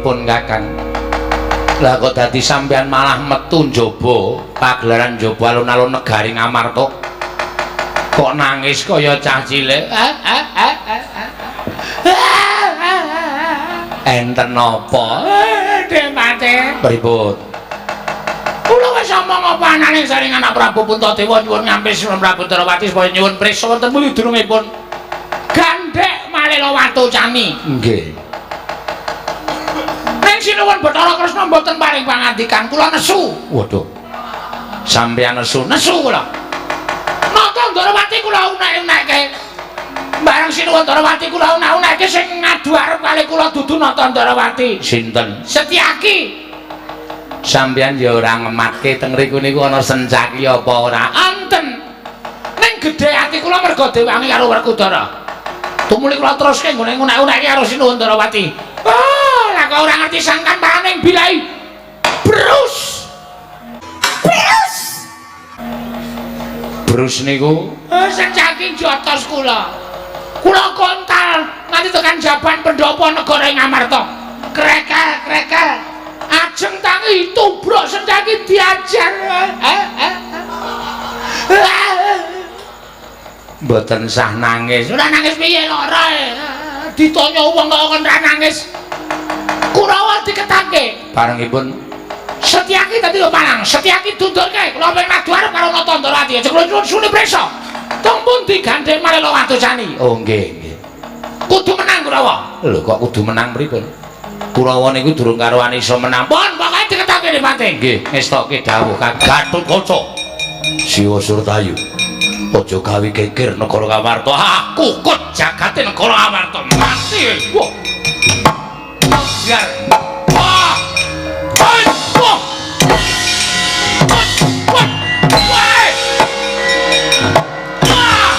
Pripun Kakang? Lah kok dadi sampean malah metu njaba pagelaran njaba alun-alun negari Ngamarta? Kok nangis kaya cah cilik? Enten napa? Dek Mate. Pripun? Kula wis omong apa anane saring anak Prabu Puntadewa nyuwun ngampis Prabu Ndrawati supaya nyuwun prisa wonten pundi dunungipun. Gandhek Malela Watu Cani. Nggih. Ning sinuwun Bathara Kresna mboten paring pangandikan, kula nesu. Waduh. Sampeyan nesu, nesu kula. Nata Ndrawati kula unek-unekke. Bareng sinuwun Ndrawati kula unek-unekke sing ngadu arep kali kula dudu Nata Ndrawati. Sinten? Setyaki. Sampeyan ya ora ngematke teng mriku niku ana sencaki apa ora? Enten. Ning gedhe ati kula merga dewangi karo Werkudara. Tumuli kula teruske nggone ngunek-unekke karo Sinuwun Ndrawati. Oh, lah kok ora ngerti sangkan paraning bilai. Brus. Brus. Brus niku sencaki jotos kula. Kula kontal nganti tekan jaban pendopo negara ing Amarta. Krekel, krekel. Ajeng tangi tubruk sencaki diajar. Mboten sah nangis. Ora nangis piye lara. Ditanya wong kok kon ora nangis. Kurawa diketake. Barengipun Setyaki dadi lho palang. Setyaki dundurke. Kula pengen adu arep karo Nata Ndrawati. Aja kula nyuwun suni prisa. Teng pundi gandeng Malela Watu Cani? Oh nggih, nggih. Kudu menang Kurawa. Lho kok kudu menang pripun? Kurawa niku durung karuan iso menang. Pun pokoke diketake Dipati. Nggih, ngestokke dawuh Kang Gatotkaca. Siwa Surtayu. Aja gawe geger negara Ngamarta. Ah, kukut jagate negara Ngamarta. Mati. Wah. Biar. Wah. Wah. Wah. Wah. Wah. Wah.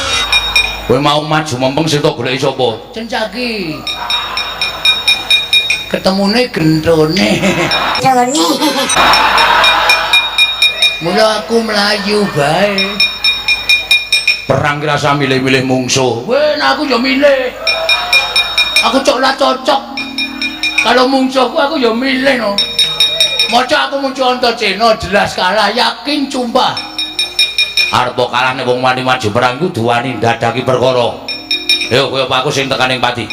Kowe mau maju mempeng sing tok goleki sapa? Cencaki. Ketemune gendone. Gendone. Mula aku mlayu bae. Perang ki rasa milih-milih mungsuh. Weh, aku yo milih. Aku cok lah cocok. Kalau mungsuhku aku yo milih no. Maca aku muncul Antasena jelas kalah, yakin sumpah. Arep kalah nek wong wani maju perang kudu wani ndadaki perkara. Yo kowe apa aku sing tekan ing pati.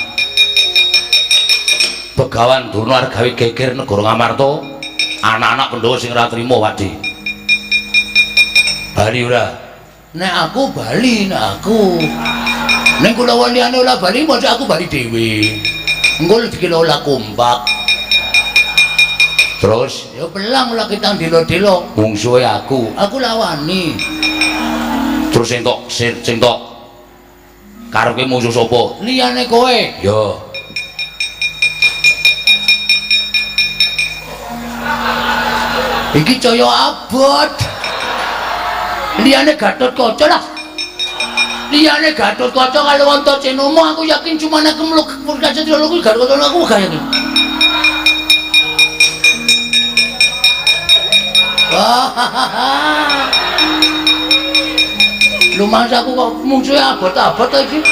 Begawan Durna arep gawe geger negara Ngamarta. Anak-anak Pandhawa sing ora trima Wadi. Bali ora? Nek aku bali, nek aku. Ning kula liyane ora bali, maca aku bali dhewe. Engko dikira ora kompak. Terus ya pelang ora kitang delo-delo. Mungsuhe aku. Aku lawani. Terus sing tok sing tok karepe mungsuh sapa? Liyane kowe. Ya. Iki caya abot. Liyane Gatotkaca lah. Liyane Gatotkaca kalau Antasena aku yakin cuma nek mluk Purkacatria kuwi Gatotkaca aku gak yakin. Wah. Lumayan aku kok mungsuhe abot-abot iki.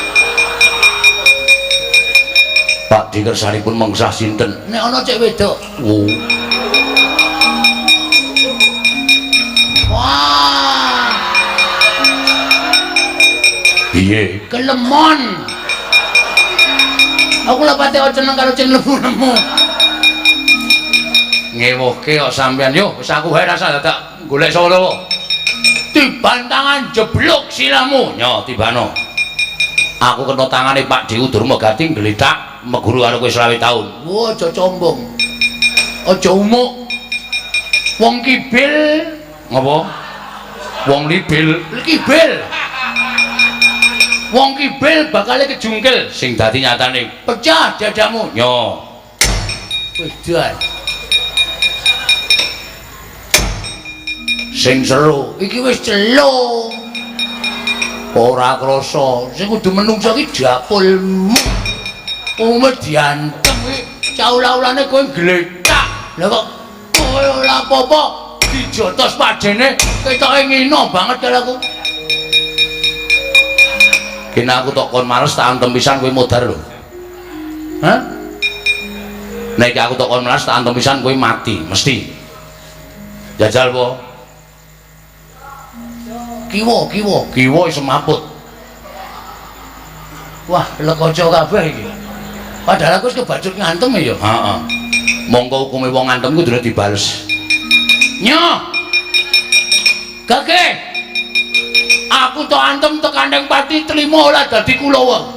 Pak dikersanipun mengsah sinten? Nek ana cek wedok. Oh. Wah. Piye? Kelemon. Aku lha pate seneng karo cen lemu-lemu. Ngewuhke kok sampean yo wis aku wae rasa dadak golek sapa. Tiban tangan jeblok silamu. Nyo tibano. Aku kena tangane Pak Dewu Durmagati gletak meguru karo kowe 20 taun. Wah, aja sombong. Aja umuk. Wong kibil ngopo? Wong libil. Kibil. Wong kibil bakale kejungkel sing dadi nyatane pecah dadamu. Nyo. Wedan. Sing seru iki wis celo. Ora krasa sing kudu menungso iki dapulmu. Umume diantem iki caula-ulane kowe gletak. Lah kok kowe ora apa-apa dijotos padene ketoke ngino banget karo aku. Kene aku tok kon males tak antem pisan kowe modar lho. Hah? Nek aku tok kon melas tak antem pisan kowe mati mesti. Jajal po. Kiwa, kiwa, kiwa iso maput. Wah, lekoco kabeh iki. Padahal aku wis kebacut ngantem ya. Heeh. Monggo hukume wong ngantem kudu dibales. Nyoh. Gage. Aku tok antem tekan ning pati trimo ora dadi kulawa.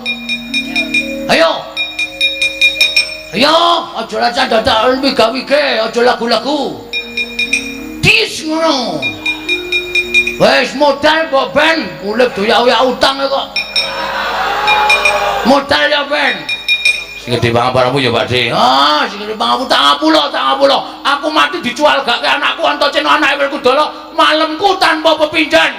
Ayo. Ayo, aja lacan dadak wigawige, aja lagu-lagu. Dis ngono. Wis modal mbok ben, urip doyak-oyak utang kok. Modal ya ben. Sing gedhe pangapuramu ya Pak De. Ah, sing gedhe pangapura tak ngapura, tak ngapura. Aku mati dijual gak ke anakku Antasena anake Werkudara, malemku tanpa pepindhan.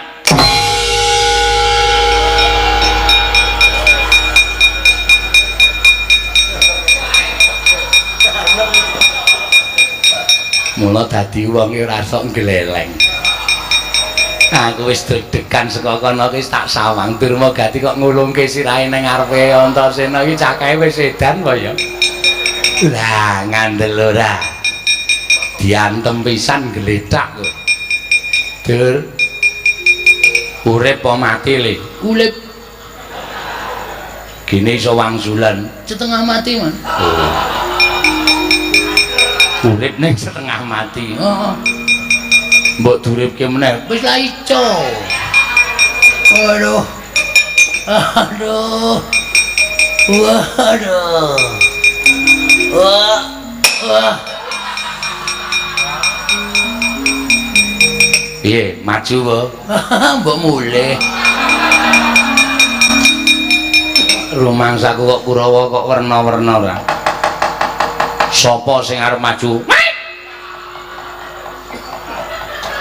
Mula dadi wong ora sok ngleleng. Aku wis deg-degan saka kono wis tak sawang Durmagati kok ngulungke sirahe ning ngarepe Antasena iki cakahe wis edan apa ya? Lah ngandel ora. Diantem pisan glethak kok. Dur. Urip apa mati le? Urip. Gini iso wangsulan setengah mati, Man. Oh. Urip ning setengah mati. Heeh. Mbok duripke meneh. Wis lah ico. Aduh. Aduh. Waduh. Wah. Wah. Piye, maju po? Mbok mulih. Rumangsaku kok Kurawa kok werna-werna ora. Sapa sing arep maju?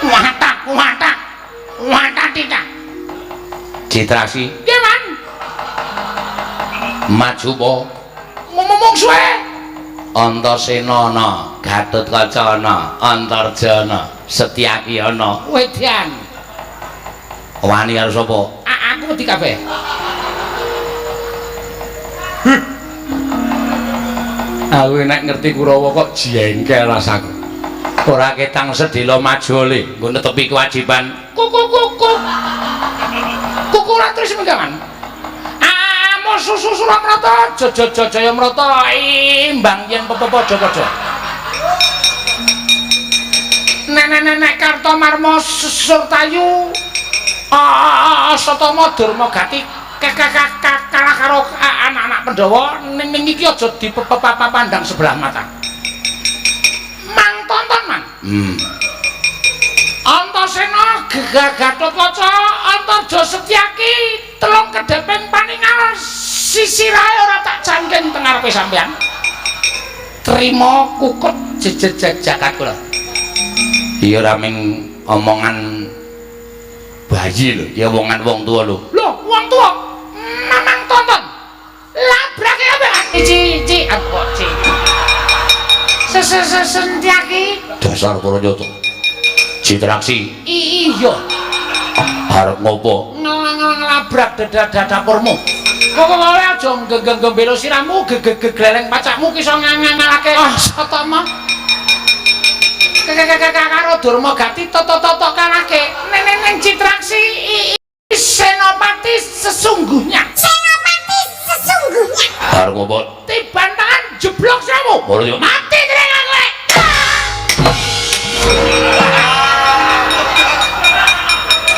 Watak, watak. Watak tidak. Citraksi. Nggih, Man. Maju po? Ngomong suwe. Antasena ana, Gatotkaca ana, Antarja ana, Setyaki ana. Wedan. Wani karo sapa? Aku wedi kabeh. Aku nek ngerti Kurawa kok jengkel rasaku. Ora ketang sedhela maju le, nggo netepi kewajiban. Kuku kuku. Kuku ora tris menggawan. Amo susu Suramrata, jaja jaya mrata imbang yen pepepadha-padha. Nenek-nenek Kartomarma Surtayu Asatama Durmagati kalah karo anak-anak Pandhawa ning iki aja dipepapandang sebelah mata. Mang tonton, Mang. Antasena Gatotkaca Antarja Setyaki telung kedheping paningal sisirahe ora tak jangking teng ngarepe sampean. Trima kukut jejeg jagat kula. Iya ora ming omongan bayi lho, ya omongan wong tuwa lho. Lho, wong tuwa mamang tonton. Labrake apa? Ci aku ci. Setyaki dasar para nyata. Citraksi. Iya. Arep ngopo? Nglabrak dapurmu. Kok kowe aja nggembelo sirahmu, gegleleng pacakmu ki iso ngangalake Asatama. Karo Durmagati toto-toto kalahke. Neneng Citraksi Senopati sesungguhnya. Senopati sesungguhnya. Arep ngopo? Tiban tangan jeblok siramu. Mati tereng kowe.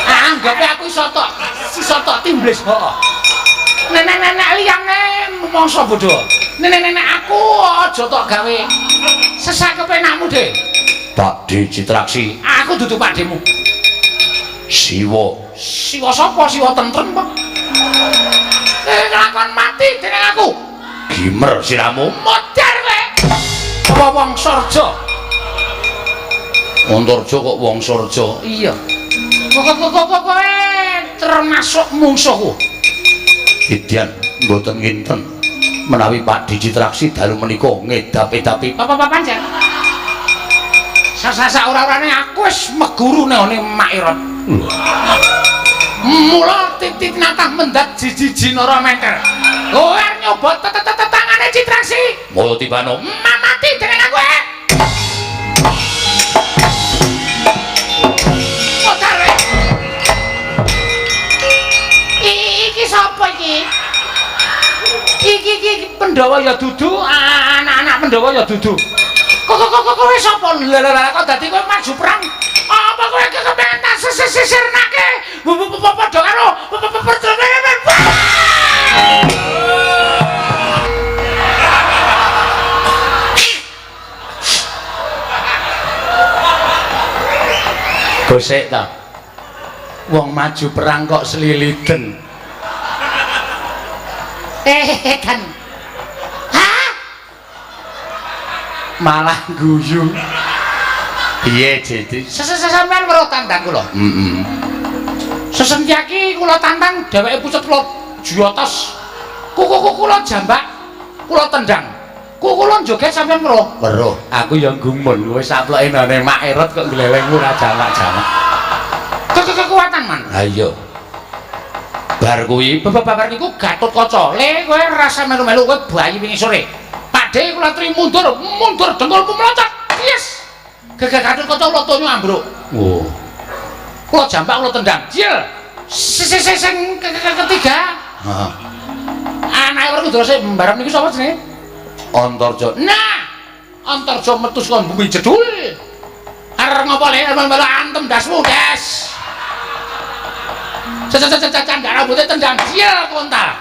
Anggape aku iso tok timblis heeh. Nenek-nenek liyane mangsa bodho. Nenek-nenek aku aja tok gawe sesak kepenakmu, De. Pak De Citraksi, aku dudu Pak Demu. Siwa. Siwa sapa? Siwa tentrem apa? Nglakon mati dening aku. Gimer siramu. Modar kowe. Apa wong Sarja? Antarja kok wong Sarja? Iya. Kok kowe termasuk mungsuhku. Idyan mboten nginten menawi Pak De Citraksi dalu menika ngedap-edapi. Apa-apa pancen? Sasa ora-orane aku wis meguru nehone Mak Iron. Mula titit natah mendat jiji nara meter. Kowe nyoba tetangane Citraksi. Mula tibano mamati. Pandhawa ya dudu, anak-anak Pandhawa ya dudu. Kok kok kok kowe sapa? Lha kok dadi kowe maju perang? Apa kowe kepengen tak sisirnake? Padha karo Gosek ta. Wong maju perang kok seliliden. Kan. Hah? Malah guyu. Piye, Jedi? Sampeyan weruh tandang kula. Heeh. Sesentyaki kula tantang dheweke pucet kula jotos. Kuku kula jambak, kula tendang. Kuku kula joget sampeyan weruh. Weruh. Aku ya gumun, kowe saploke nane mak erot kok glelengmu ra jamak-jamak. Kekuatan man. Ha iya. Bar kuwi babar niku Gatotkaca. Le kowe rasa melu-melu kowe bayi wingi sore. Pakde kula tri mundur, mundur dengkulmu meloncat. Yes. Gegah Gatotkaca kula tonyo ambruk. Oh. Kula jambak kula tendang. Jil. Sing ketiga. Heeh. Anake Werkudara sik mbarep niku sapa jenenge? Antarja. Nah, Antarja metu saka bumi jedul. Arep ngopo le? Arep antem dasmu, Das. Cacah rambutnya tendang dia kontal.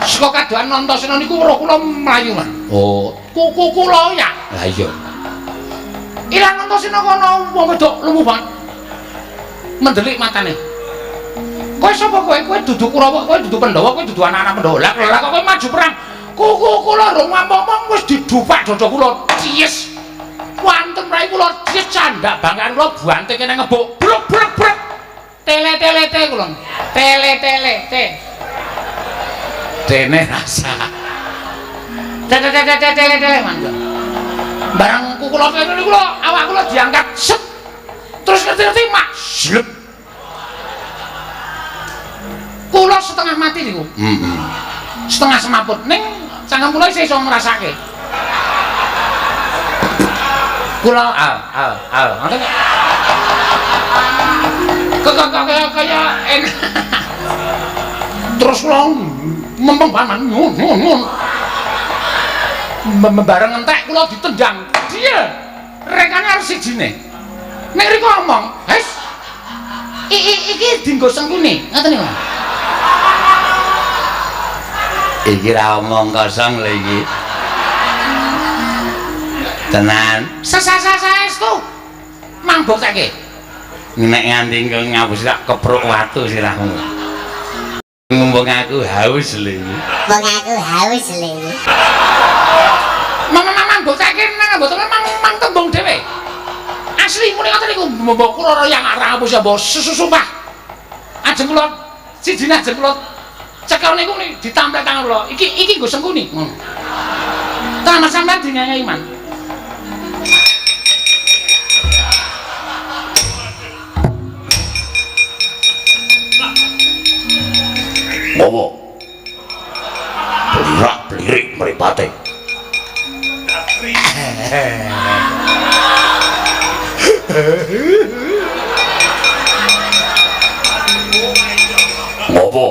Saka kadohan Antasena niku weruh kula mlayu, Man. Oh, kuku kula ya. Lah iya. Ilang Antasena kono wong wedok lumu banget. Mendelik matane. Kowe sapa kowe? Kowe dudu Kurawa, kowe dudu Pandhawa, kowe dudu anak-anak Pandhawa. Lah kok kowe maju perang. Kuku kula rung ngomong wis didupak dada kula. Cies. Wantem rai kula cies candak bangkan kula banting kene ngebuk. Bruk bruk bruk. Tele tele te kula. Tele tele te. Dene rasa. Tele tele tele tele mangga. Barang kula kene kula awak kula diangkat set. Terus ngerti-ngerti mak slep. Kula setengah mati niku. Heeh. Setengah semaput ning cangkem kula isih iso ngrasake. Kula al al al ngoten. Kaya kaya enak. Terus kula mempeng paman nyun nyun. Bareng entek kula ditendang. Dia rekane arep sijine. Nek riko ngomong, "Hes. Iki dienggo sengkune." Ngoten niku. Iki ra omong kosong lho iki. Tenan. Saestu. Mang bokteke. Nek nganti ngapusi tak kepruk watu sirahmu. Ngomong aku haus lho iki. Ngomong aku haus lho iki. Mang bokteke nang mboten mang tembung dhewe. Asli muni ngoten niku mbok kula yang arah ngapusi mbok susumpah. Ajeng kula sijine ajeng kula cekel niku ditampel tangan kula. Iki iki nggo sengkuni. Ngono. Tangan sampean dinyanyi iman. Ngopo? Blirak-blirik mripate. Ngopo?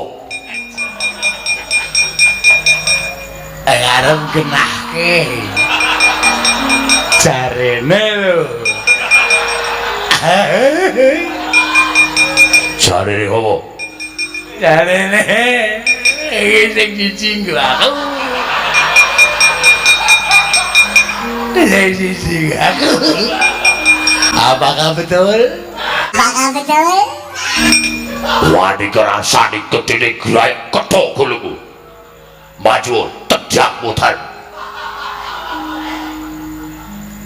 Arep genahke. Jarene lho. Jarene opo? Jarene iki sing siji nggo aku. Sing siji aku. Apakah betul? Apakah betul? Wani kerasane gedene grayak kethok guluku. Maju tendang mutar.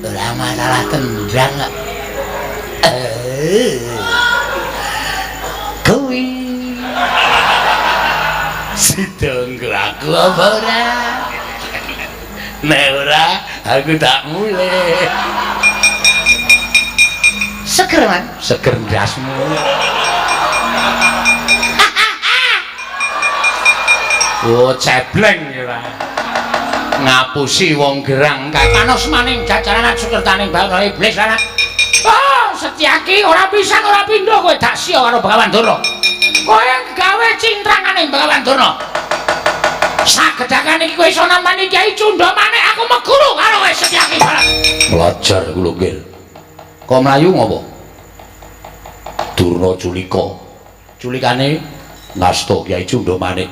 Ora masalah tendang kok. Kuwi sida nggo aku apa ora? Nek ora aku tak mulih. Seger, Man. Seger ndasmu. Oh, cebleng ya. Ngapusi wong gerang kae panos maning jajaran sukertaning bawana iblis lan. Oh, Setyaki ora pisan ora pindho kowe dak siya karo Begawan Durna. Kowe gawe cintrangane Begawan Durna. Sak Pagedakan iki kowe iso nampani Kyai Cundamane, aku meguru karo kowe Setyaki Barat. Belajar kulo nggih. Kok mlayu ngopo? Durna culika. Culikane ngasta Kyai Cundamane.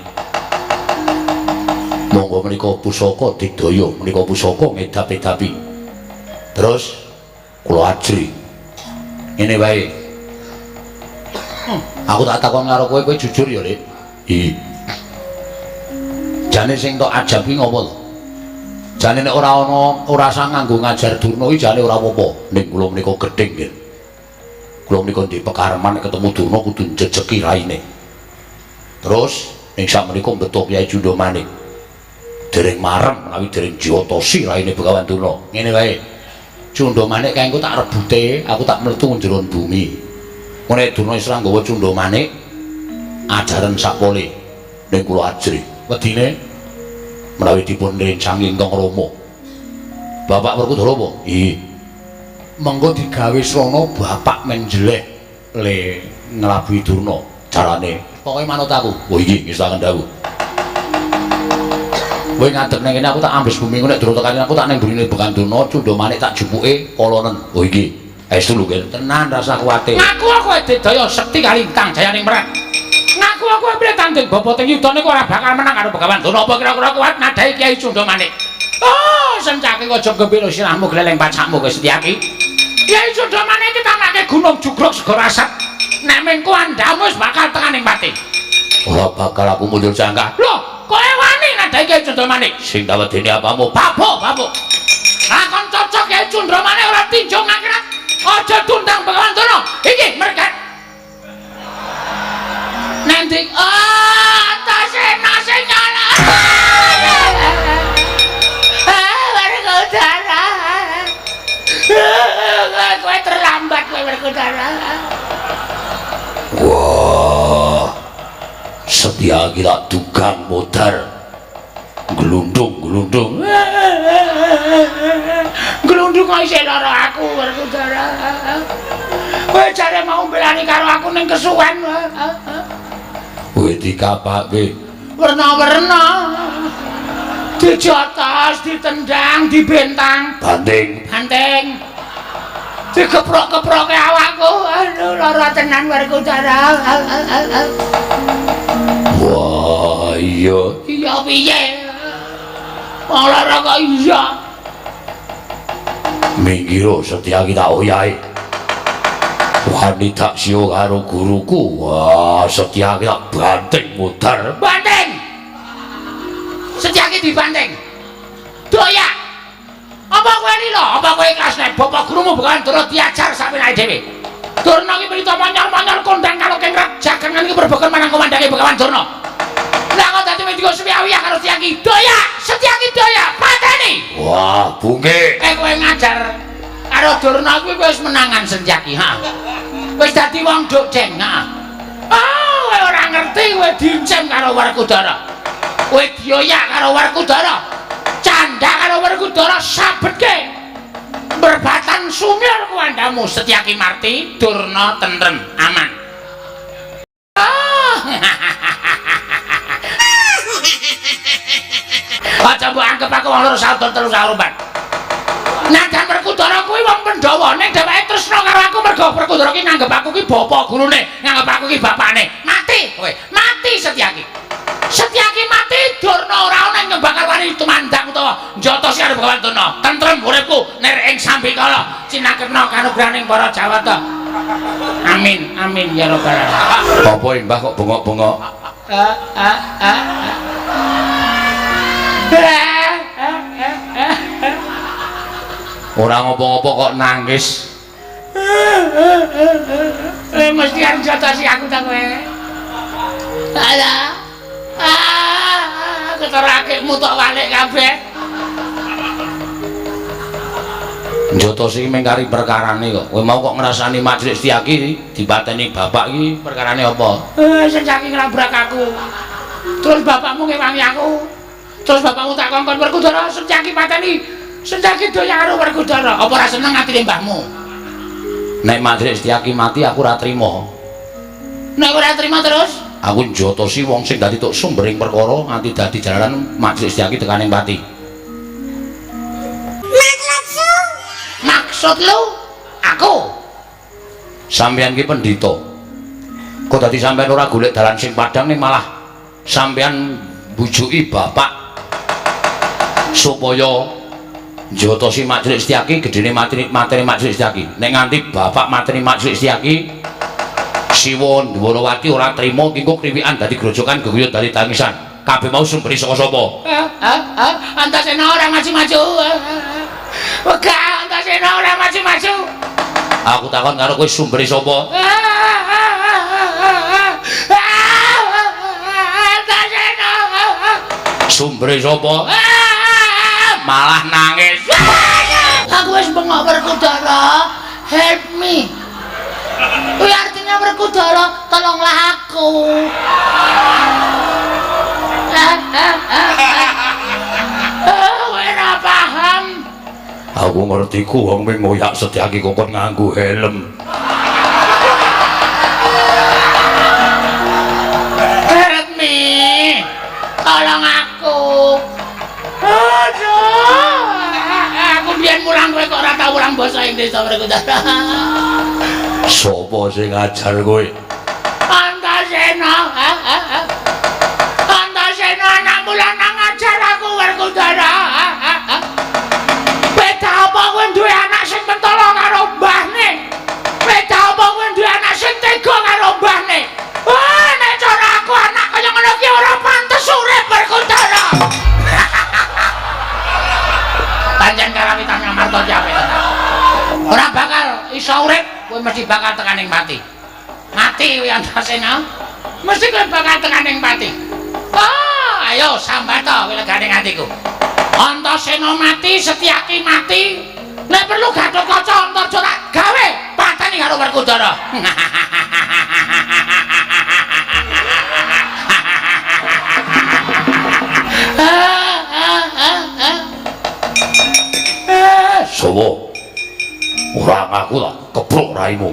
Monggo menika pusaka digdaya, menika pusaka ngedap-edapi. Terus kula ajri. Ngene wae. Aku tak takon karo kowe, kowe jujur ya, Lik? Iya. Jane sing tok ajab ki ngopo to? Jane nek ora ana, ora usah nganggo ngajar Durna iki jane ora apa-apa. Ning kula menika gething nggih. Kula menika ndek pekareman nek ketemu Durna kudu njejeki raine. Terus ning sakmenika mbeto Kyai Cundamane. Dereng marem menawi dereng jotosi raine Begawan Durna. Ngene wae. Cundamane kae engko tak rebute, aku tak mletu njero bumi. Nek Durna wis ra nggawa Cundamane ajaran sakpole ning kula ajri. Wedine menawi dipun rencangi ingkang Rama. Bapak Werkudara apa? Iya. Mengko digawe srana bapak menjeleh le nglabuhi Durna carane. Pokoke manut aku. Oh iki nggih dawuh. Kowe ngadeg ning kene aku tak ambes bumi nek durung tekan aku tak ning mburine Begawan Durna Cundamane tak jupuke kolonen. Oh iki. Estu lho kene. Tenan rasa kuwate. Ngaku aku Digdaya sekti kalintang jayaning merak. Ngaku aku piye tanding bapa teng yuda niku ora bakal menang karo Begawan Durna. Apa kira-kira kuat nadhahi Kyai Cundamane? Oh, sencake aja gembira sirahmu gleleng pacakmu kowe Setyaki. Kyai Cundamane iki tamake gunung jugruk segara asap. Nek mengko andhamu wis bakal tekan ing pati. Ora bakal aku mundur jangka. Lho, kowe wani nadhahi Kyai Cundamane? Sing tak wedeni apamu? Babuk, babuk. Lakon cocok Kyai Cundamane ora tinjung akhirat. Aja tundang Begawan Durna. Iki merkat. Nanti Antasena sing nyala. Werkudara. Kowe terlambat kowe Werkudara. Wah. Setyaki tak dugang modar. Glundung-glundung. Glundung kok isih lara aku Werkudara. Kowe jare mau mbelani karo aku ning kesuwen. Kowe dikapake werna-werna. Dijotos, ditendang, dibentang, banting, banting. Digeprok-geproke awakku. Aduh, lara tenan Werkudara. Wah, iya. Iya piye? Wong lara kok iya. Minggiro Setyaki tak oyahe. Wani tak siyo karo guruku. Wah, Setyaki tak banting mudar. Banting. Setyaki dibanting. Doyak. Apa kowe lila? Apa kowe ikhlas nek bapak gurumu Begawan Durna diajar sakmenake dhewe? Durna iki prita monyol-monyol kondang karo kengret jagangan iki perboken marang komandange Begawan Durna. Lah kok dadi wedika suwiya karo Setyaki. Doyak, Setyaki doyak, pateni. Wah, bungke. Kowe ngajar karo Durna kuwi kowe wis menangan Setyaki, ha. Wis dadi wong dok deng, ha. Ah, kowe ora ngerti kowe dincem karo Werkudara. Kowe dioyak karo Werkudara. Canda karo Werkudara sabetke. Berbatan sumir kuandamu Setyaki Marti, Durna tentrem, aman. Ah. Aja mbok anggep aku wong loro saudara telu saurupan. Najan Werkudara kuwi wong Pandhawa ning dheweke tresna karo aku mergo Werkudara ki nganggep aku ki bapa gurune, nganggep aku ki bapakne. Mati kowe, mati Setyaki. Setyaki mati, Durna ora ana ing bakal wani tumandang utawa njotos karo Begawan Durna. Tentrem uripku nir ing sambikala cinakena kanugrahaning para Jawata. Amin, amin ya rabbal alamin. Apa Mbah kok bengok-bengok? Ora ngopo-ngopo kok nangis. Mesti arep jotosi aku ta kowe. Alah. Ah, ketara akikmu tok walik kabeh. Njotosi mung kari perkarane kok. Kowe mau kok ngrasani Majelis Setyaki dipateni bapak iki perkarane apa? Setyaki nglabrak aku. Terus bapakmu ngewangi aku. Terus bapakmu tak kongkon Werkudara Setyaki pateni. Setyaki doyan karo Werkudara. Apa ora seneng atine mbahmu? Nek Majelis Setyaki mati aku ora trima. Nek ora trima terus? Aku njotosi wong sing dadi tok sumbering perkara nganti dadi jalaran Mak Cilik Setyaki tekaning pati. Maksud lu? Aku. Sampeyan ki pendhita. Kok dadi sampeyan ora golek dalan sing padhang ning malah sampeyan bujuki bapak supaya njotosi Mak Cilik Setyaki gedene mateni Mak Cilik Setyaki. Nek nganti bapak mateni Mak Cilik Setyaki, Siwa Ndwarawati ora trima ki engko kriwikan dadi grojokan geguyut dadi tangisan. Kabeh mau sumbere saka sapa? Antasena ora maju-maju. Wegah Antasena ora maju-maju. Aku takon karo kowe sumbere sapa? Antasena. Sumbere sapa? Malah nangis. Aku wis bengok Werkudara, help me. Kuwi artinya Werkudara, tolonglah aku. Kowe ora paham. Aku ngerti ku wong mung ngoyak Setyaki kok kon nganggo helm. Help me. Tolong aku. Aduh. Aku biyen mulang kowe kok ora tau mulang basa Inggris to Werkudara. Sopo sing ngajar kowe? Antasena. Antasena anakmu lanang ngajar aku Werkudara. Beda apa kowe duwe anak sing mentolo karo mbahne? Beda apa kowe duwe anak sing tega karo mbahne? Wah, nek cara aku anak kaya ngono ki ora pantes urip Werkudara. Pancen karawitan Ngamarta ki apik tenan. Ora bakal iso urip, kowe mesti bakal tekaning mati. Mati kuwi Antasena. Mesti kowe bakal tekaning mati. Ah, ayo sambat to wilegane atiku. Antasena mati, Setyaki mati. Nek perlu Gatotkaca Antarja tak gawe pateni karo Werkudara. Sowo? Ora ngaku ta, kebruk raimu.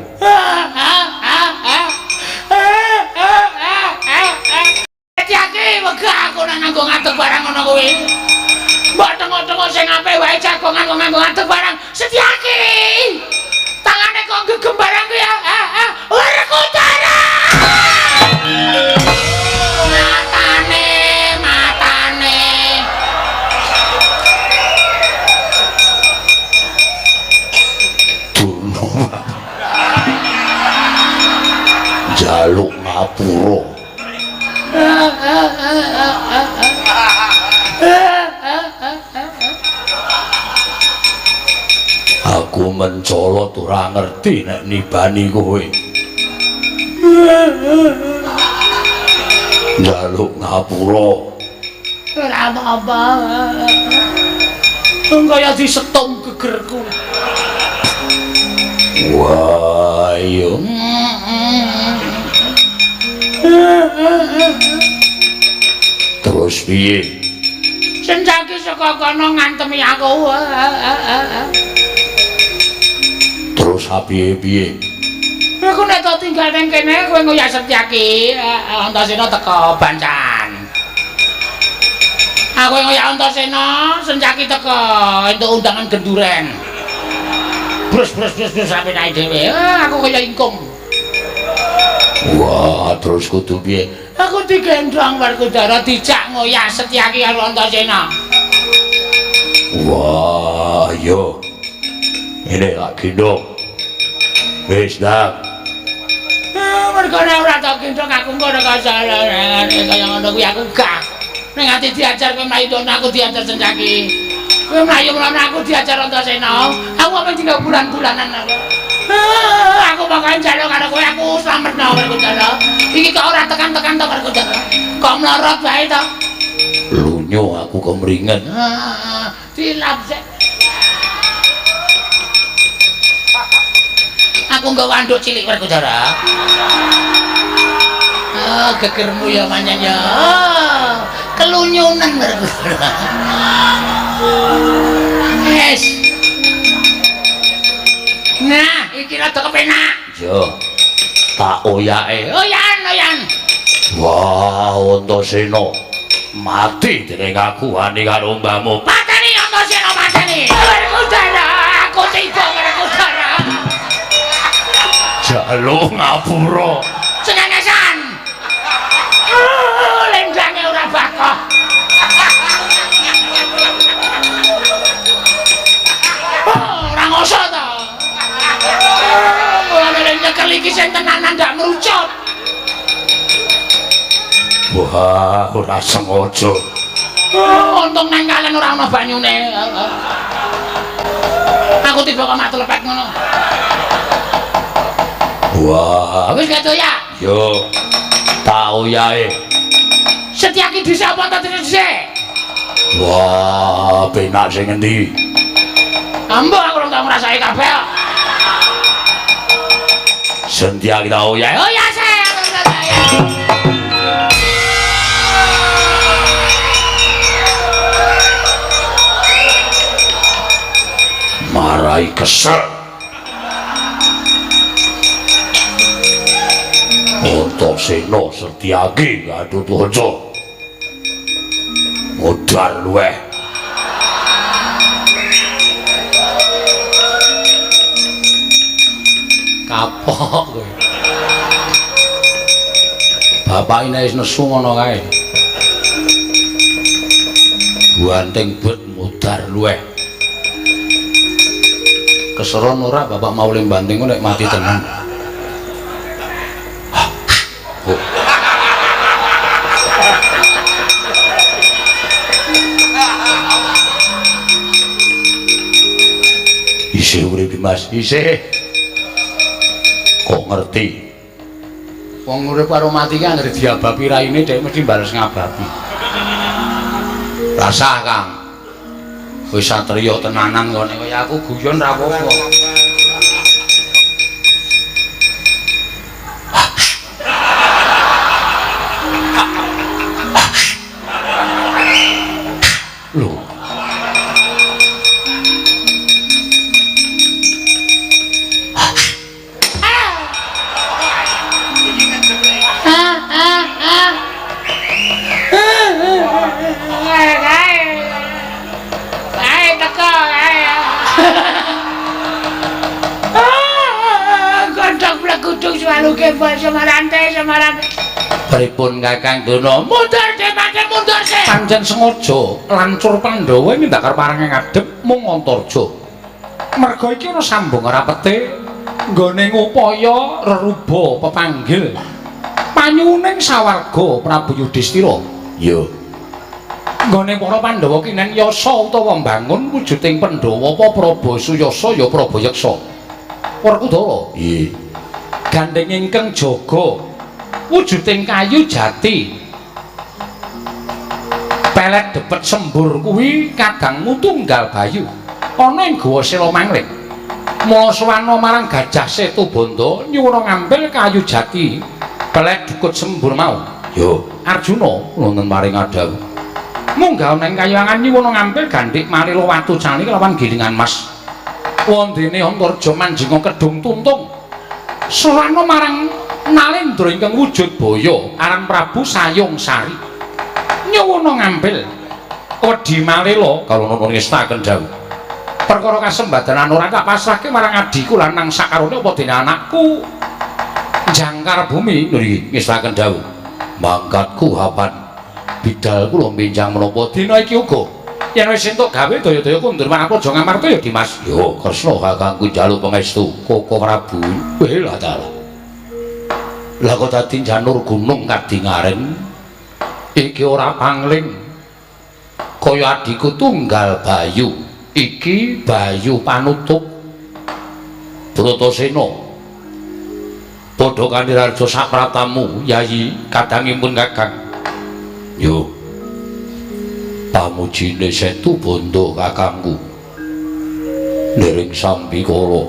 Setyaki wegah aku nang nganggo ngadeg barang ngono kuwi. Mbok tengok-tengok sing apik wae jagongan kok nganggo ngadeg barang. Setyaki. Tangane kok gegem barang kuwi ya. Werkudara. Matane, matane. Durna. Jaluk ngapura. Aku mencolot ora ngerti nek nibani kowe. Njaluk ngapura. Ora apa-apa. Kaya disetum gegerku. Wah, iya. Terus piye? Sencaki saka kono ngantemi aku. Terus piye-piye? Aku nek tak tinggal ning kene kowe ngoyak Setyaki, Antasena teko bancan. Aku ngoyak Antasena, Sencaki teko entuk undangan genduren. Brus brus brus brus sampe naik dhewe. Aku kaya ingkung. Wah, terus kudu piye? Aku digendhong Werkudara dijak ngoyak Setyaki karo Antasena. Wah, iya. Ini tak gendhong. Wis, Ndang. Mergo nek ora tak gendhong aku engko ora kaya ngono kuwi aku gak. Ning ati diajar kowe mlayu dono aku diajar Sencaki. Kowe mlayu mrono aku diajar Antasena. Aku apa tinggal bulan-bulanan aku. Aku pokoke njaluk karo kowe aku slametno Werkudara. Iki kok ora tekan-tekan to Werkudara. Kok mlorot wae to? Lunyo aku kemringet. Dilap sik. Aku nggawa anduk cilik Werkudara. Oh, gegermu ya pancen ya. Oh, kelunyunan Werkudara. Wes. Nah, iki rada kepenak. Yo. Tak oyake. Oyan, oyan. Wah, Antasena mati dening aku wani karo mbahmu. Pateni Antasena, pateni. Werkudara, aku tiba Werkudara. Jaluk ngapura. Cengengesan. Lendange ora bakoh. Ora ngoso to. Mulane nyekel iki sing tenanan ndak merucut. Wah, ora sengaja. Untung nang kalen ora ana banyune. Aku tiba kok mak telepek ngono. Wah, wis keto ya. Yo. Tau yae. Setyaki dhisik apa ta dhisik? Wah, penak sing endi? Ambo aku ora tau ngrasake kabeh kok. Setyaki tau yae. Oh ya sik. Marai kesel. Antasena Setyaki Gatotkaca modar luweh. Kapok kowe. Bapak ini wis nesu ngono kae. Buanting bet modar luweh. Keseron ora bapak mau ling banting nek mati tenan. Oh. Isih urip Mas, isih. Kok ngerti? Wong urip karo mati ki anggere diabapi raine dhek mesti bales ngabapi. Rasah, Kang. Wis satriya tenanan kene kaya aku guyon ra apa-apa. Lho. Pripun Kakang Durna? Mundur de pancen mundur se. Pancen sengaja lancur Pandhawa nindak arep arange ngadhep mung Antarja. Merga iki ana sambung rapete nggone ngupaya reruba pepanggil panyuwuning sawarga Prabu Yudhistira. Iya. Nggone para Pandhawa kinen yasa utawa mbangun wujuding Pandhawa apa Praba Suyasa ya Praba Yeksa. Werkudara. Iya. Gandeng ingkang jaga wujuding kayu jati pelet depet sembur kuwi kadangmu tunggal bayu ana ing Goa Sela Mangling. Mula suwana marang Gajah Setubandha nyuwun ngambil kayu jati pelet dukut sembur mau. Yo Arjuna wonten maring adhawuh munggah nang kayangan nyuwun ngambil gandhik marila watu cani kelawan gilingan mas. Wondene Antarja manjinga kedung tuntung suwana marang Nalendra ingkang wujud baya aran Prabu Sayung Sari nyuwuna ngambil wedi malela kala nuwun ngestaken dawuh perkara kasembadanan ora tak pasrahke marang adhiku lanang sakarone apa dene anakku jangkar bumi nggih ngestaken dawuh mangkatku hapan bidal kula benjang menapa dina iki uga yen wis entuk gawe daya-daya kundur marang Praja Ngamarta ya Dimas. Yo Kresna kakangku njaluk pangestu Koko Prabu. Weh lah ta. Lah kok dadi janur gunung kadingaren iki ora pangling kaya adhiku tunggal Bayu iki Bayu panutup Bratasena padha kanthi raja sapratamu Yayi kadangipun Kakang. Yo pamujine Setubandha kakangku niring sambikala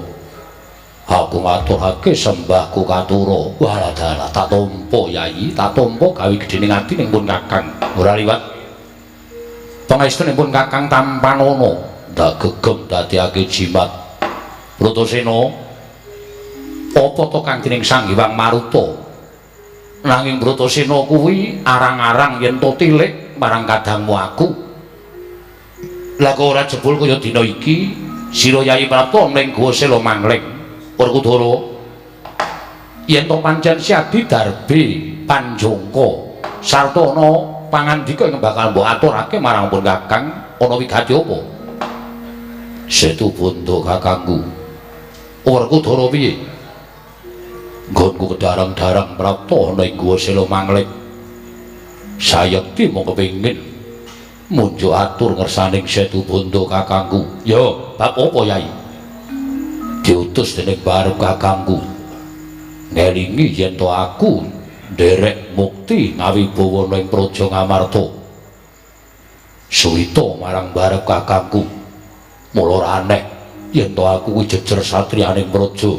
aku ngaturake sembahku katura. Walah dalah tak tampa Yayi, tak tampa gawe gedhening ati ning pun Kakang. Ora liwat pangestunipun Kakang tampanana ndak gegem dadiake jimat. Bratasena apa to kang dening Sang Hyang Maruta? Nanging Bratasena kuwi arang-arang yen to tilik marang kadangmu aku. Lah kok ora jebul kaya dina iki sira Yayi Prapta ning Guwa Sela Mangling. Werkudara, yen to pancen Siadi darbe panjangka sarta ana pangandika ingkang bakal mbok aturake marang pun Kakang, ana wigati apa? Setu bondo kakangku. Werkudara piye? Nggonku kedarang-darang prapta ana ing Guwa Sela Mangling. Sayekti mung kepengin munjuk atur ngersaning Setu Bondo kakangku. Ya, bab apa Yai? Diutus dening barep kakangku. Ngelingi yen to aku nderek mukti ngawibawa ana ing Praja Ngamarta. Suwita marang barep kakangku. Mula ora aneh yen to aku kuwi jejer satriyaning praja.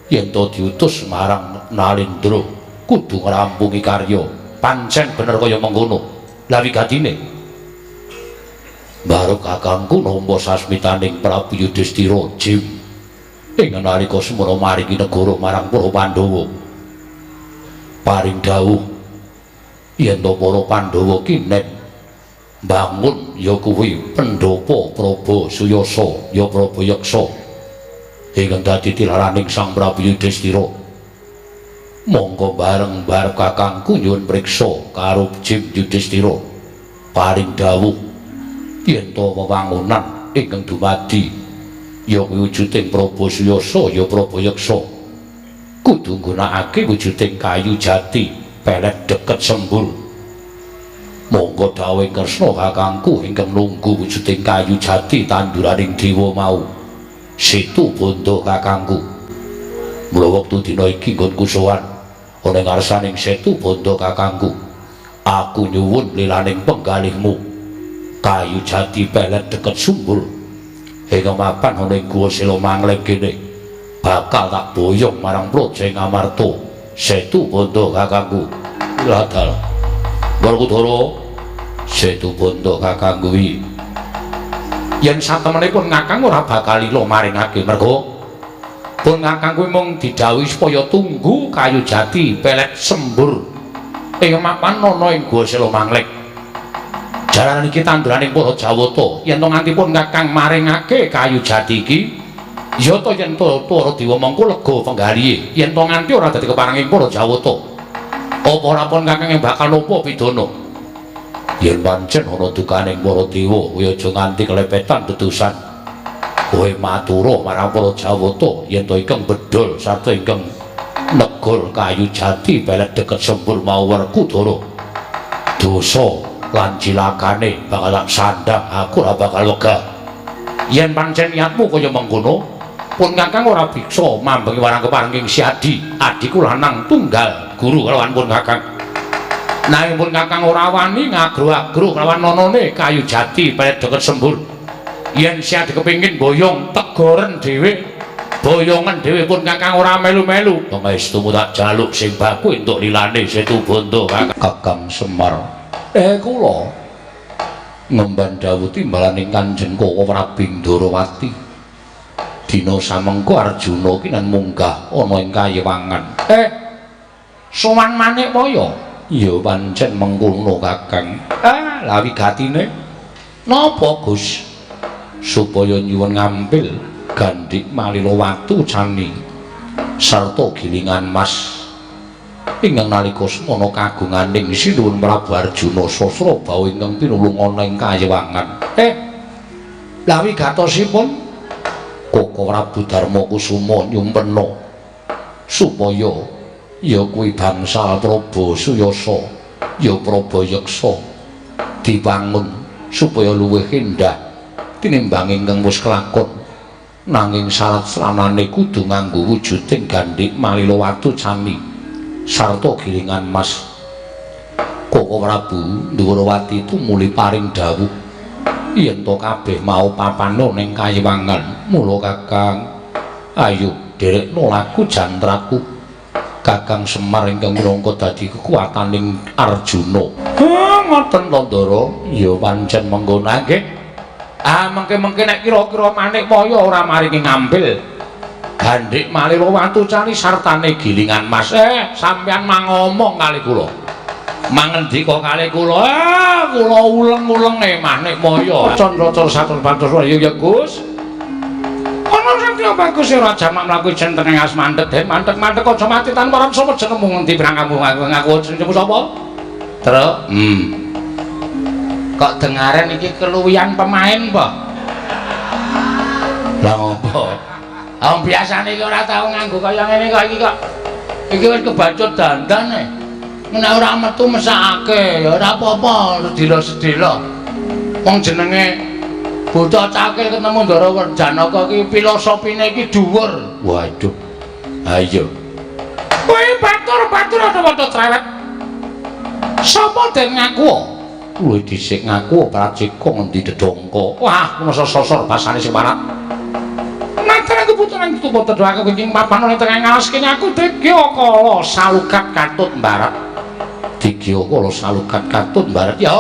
Yen to diutus marang Nalendra kudu ngrampungi karya. Pancen bener kaya mengkono. Lah wigatine barep kakangku nampa sasmitaning Prabu Yudhistira Jim ing nalika semana maringi negara marang para Pandhawa. Paring dawuh yen to para Pandhawa kinen mbangun ya kuwi pendhapa Praba Suyasa ya Praba Yaksa ingkang dadi tilaraning Sang Prabu Yudhistira. Monggo bareng barep kakangku nyuwun priksa karo Jim Yudhistira. Paring dawuh yen to wewangunan ingkang dumadi ya kuwi wujuding Praba Suyasa ya Praba Yaksa kudu nggunakake wujuding kayu jati pelet deket sembur. Monggo dawuh Kresna kakangku ingkang nunggu wujuding kayu jati tanduraning dewa mau. Situ bondo kakangku. Mula wektu dina iki nggonku sowan ana ing ngarsaning Setu Bondo kakangku. Aku nyuwun lilaning penggalihmu kayu jati pelet deket sumbur ingkang mapan ana ing Guwa Sela Mangling kene bakal tak boyong marang Praja Ngamarta. Setu Bondo kakangku. Ladal Werkudara, Setu Bondo kakangku iki yen satemenipun kakang ora bakal lila maringake merga pun kakang kuwi mung didhawuhi supaya tunggu kayu jati pelet sembur ing mapan ana ing Guwa Sela Mangling. Jalaran iki tanduraning para Jawata, yen to nganti pun kakang maringake kayu jati iki ya to yen to para dewa mengko lega penggalihe, yen to nganti ora dadi keparenging para Jawata. Apa ora pun kakang yang bakal nampa pidana? Yen pancen ana dukaning para dewa, kowe aja nganti kelepetan dedusan. Kowe matura marang para Jawata yen to ingkang bedol sarta ingkang negor kayu jati pelet deket sembur mau Werkudara. Dosa lan cilakane bakal tak sandang, aku ora bakal wegah. Yen pancen niatmu kaya mengkono, pun kakang ora bisa mambengi warang keparenging Siadi, adhiku lanang tunggal guru kelawan pun kakang. Nanging pun kakang ora wani ngagro-agro kelawan nonone kayu jati pelet deket sembur. Yen Siadi kepingin boyong tegoren dhewe, boyongan dhewe pun kakang ora melu-melu. Pangestumu tak jaluk sing baku entuk lilane Setu Bondo Kakang Semar. Kula ngemban dawuh timbalaning Kanjeng Koko Prabu Ndorowati. Dina samengko Arjuna kinan munggah ana ing kayewangan. Sowan Manikmaya. Ya pancen mengkono Kakang. Lah wigatine napa Gus? Supaya nyuwun ngampil gandhik malila watu cani sarta gilingan mas ingkang nalika semana kagunganing Sinuwun Prabu Arjuna Sasrabahu ingkang pinulung ana ing kayewangan. Lah wigatosipun Koko Prabu Darma Kusuma nyumpena supaya ya kuwi bangsal Praba Suyasa ya Praba Yaksa dibangun supaya luwih endah tinimbang ingkang wis kelakon. Nanging syarat sranane kudu nganggo wujuding gandhik malila watu cani sarta gilingan mas. Koko Prabu Ndhurawati tumuli paring dawuh yen to kabeh mau papana ning kayewangan. Mula Kakang ayo derekno laku jantraku. Kakang Semar ingkang minangka dadi kekuataning Arjuna. Ngoten to Ndara? Ya pancen mengkono nggih. Mengke-mengke nek kira-kira Manikmaya ora maringi ngambil Handik malih watu cari sartane gilingan mas. Sampeyan mangomong kali kula. Mangendika kali kula. Kula uleng-ulenge manik maya. Candra satun pantas ya Gus. Ana satya bagus ora jamak mlaku ijen tengah as mandeg den mandeg-mandeg aja mati tanpa ram sapa jenengmu ngendi prangkamu ngaku jenengmu sapa? Truk. Kok dengaren iki keluwihan pemain apa? Lah ngopo? Wong biasane iki ora tau nganggo kaya ngene kok iki kok. Iki wis kebacut dandan e. Nek ora metu mesakake ya ora apa-apa sedhela-sedhela. Wong jenenge bocah cakil ketemu Ndara Janaka iki filosofine iki dhuwur. Waduh. Ha iya. Kowe batur-batur aja cerewet. Sapa den ngaku? Luwih dhisik ngaku Prajeka ngendi dedongko. Wah, masa sosor basane sing parat. Nanti aku putunan tuwa tedo aku ing papan ning tengah ngalas kene aku Digya Kala salukat katut mbarat. Digya Kala salukat katut mbarat. Ya.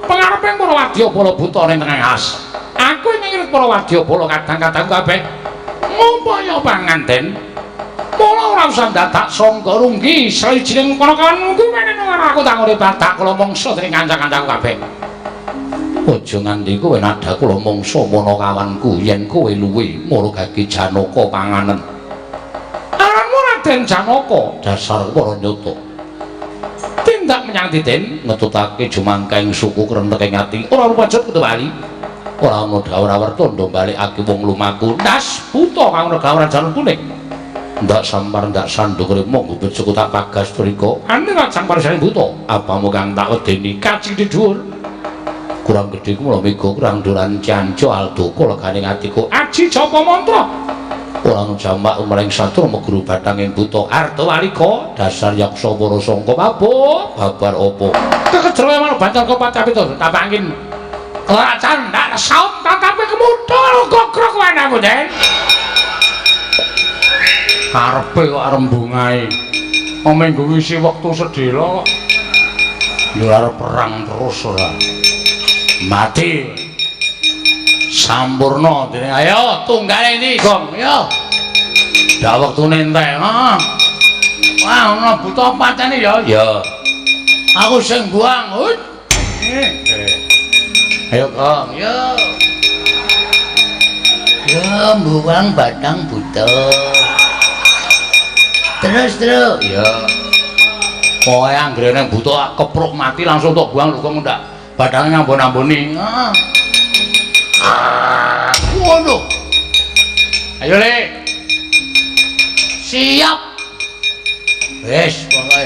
Pengareping para wadyabala buta ning tengah ngalas. Aku ing para wadyabala kadang-kadang kabeh ngupaya panganten. Mula ora usah dadak sangga runggi sawijining para kawan kuwi menene ora aku tak urip badak kula mangsa dening kanca-kancaku kabeh. Aja nganti kowe nada kula mangsa panakawanku yen kowe luwe murugake Janaka panganen. Aranmu Raden Janaka dasar para nyata. Tindak menyang Titen ngetutake jumangkaing suku krenteking ati ora rupacut kudu wali. Ora ana dawuh werta ndo balekake wong lumaku. Ndas buta kang negawan jalur kuning. Ndak sampar ndak sandung remo nggo tak pagas trika. Ane rajang parisane buta. Apamu kang tak wedeni kacing di dhuwur. Kurang gedhe ku mula mega kurang dolan canco aldoko legane atiku. Aji japa mantra. Ora ana jamak umreng satu meguru bathanging buta Ardawalika dasar yaksa para sangka mabuk babar apa. Kekejer marang bancar kopat pitu tapangin. Kelacan ndak saut tatape kemuthul gogrok wanamu Den. Karepe kok arembungae. Minggu ngisi wektu sedhela kok. Ya arep perang terus ora. Mati. Sampurna dene. Ayo tunggale ndi, Gong? Yo. Ndak wektune entek. Heeh. Wah, ana buta patene ya. Ya. Aku sing buang. Ayo, Gong. Yo. Yo buang batang buta. Terus terus. Ya. Pokoke anggere nang buta kepruk mati langsung tok buang lho kok ndak badange ngambon-amboni. Heeh. Waduh. Ayo Le. Siap. Wis pokoke.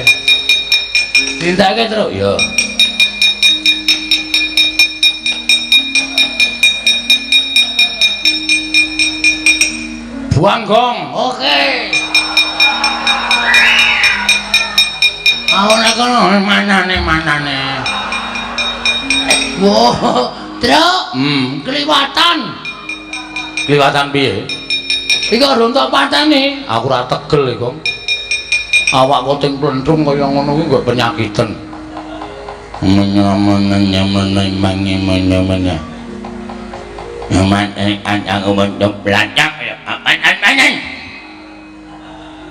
Tindake terus. Ya. Buang gong. Oke. Aku nek kono manane. Wah, Truk. Kliwatan. Kliwatan piye? Iki rontok patene. Aku ora tegel iki, Gong. Awak koting plentrung kaya ngono kuwi nggo penyakiten.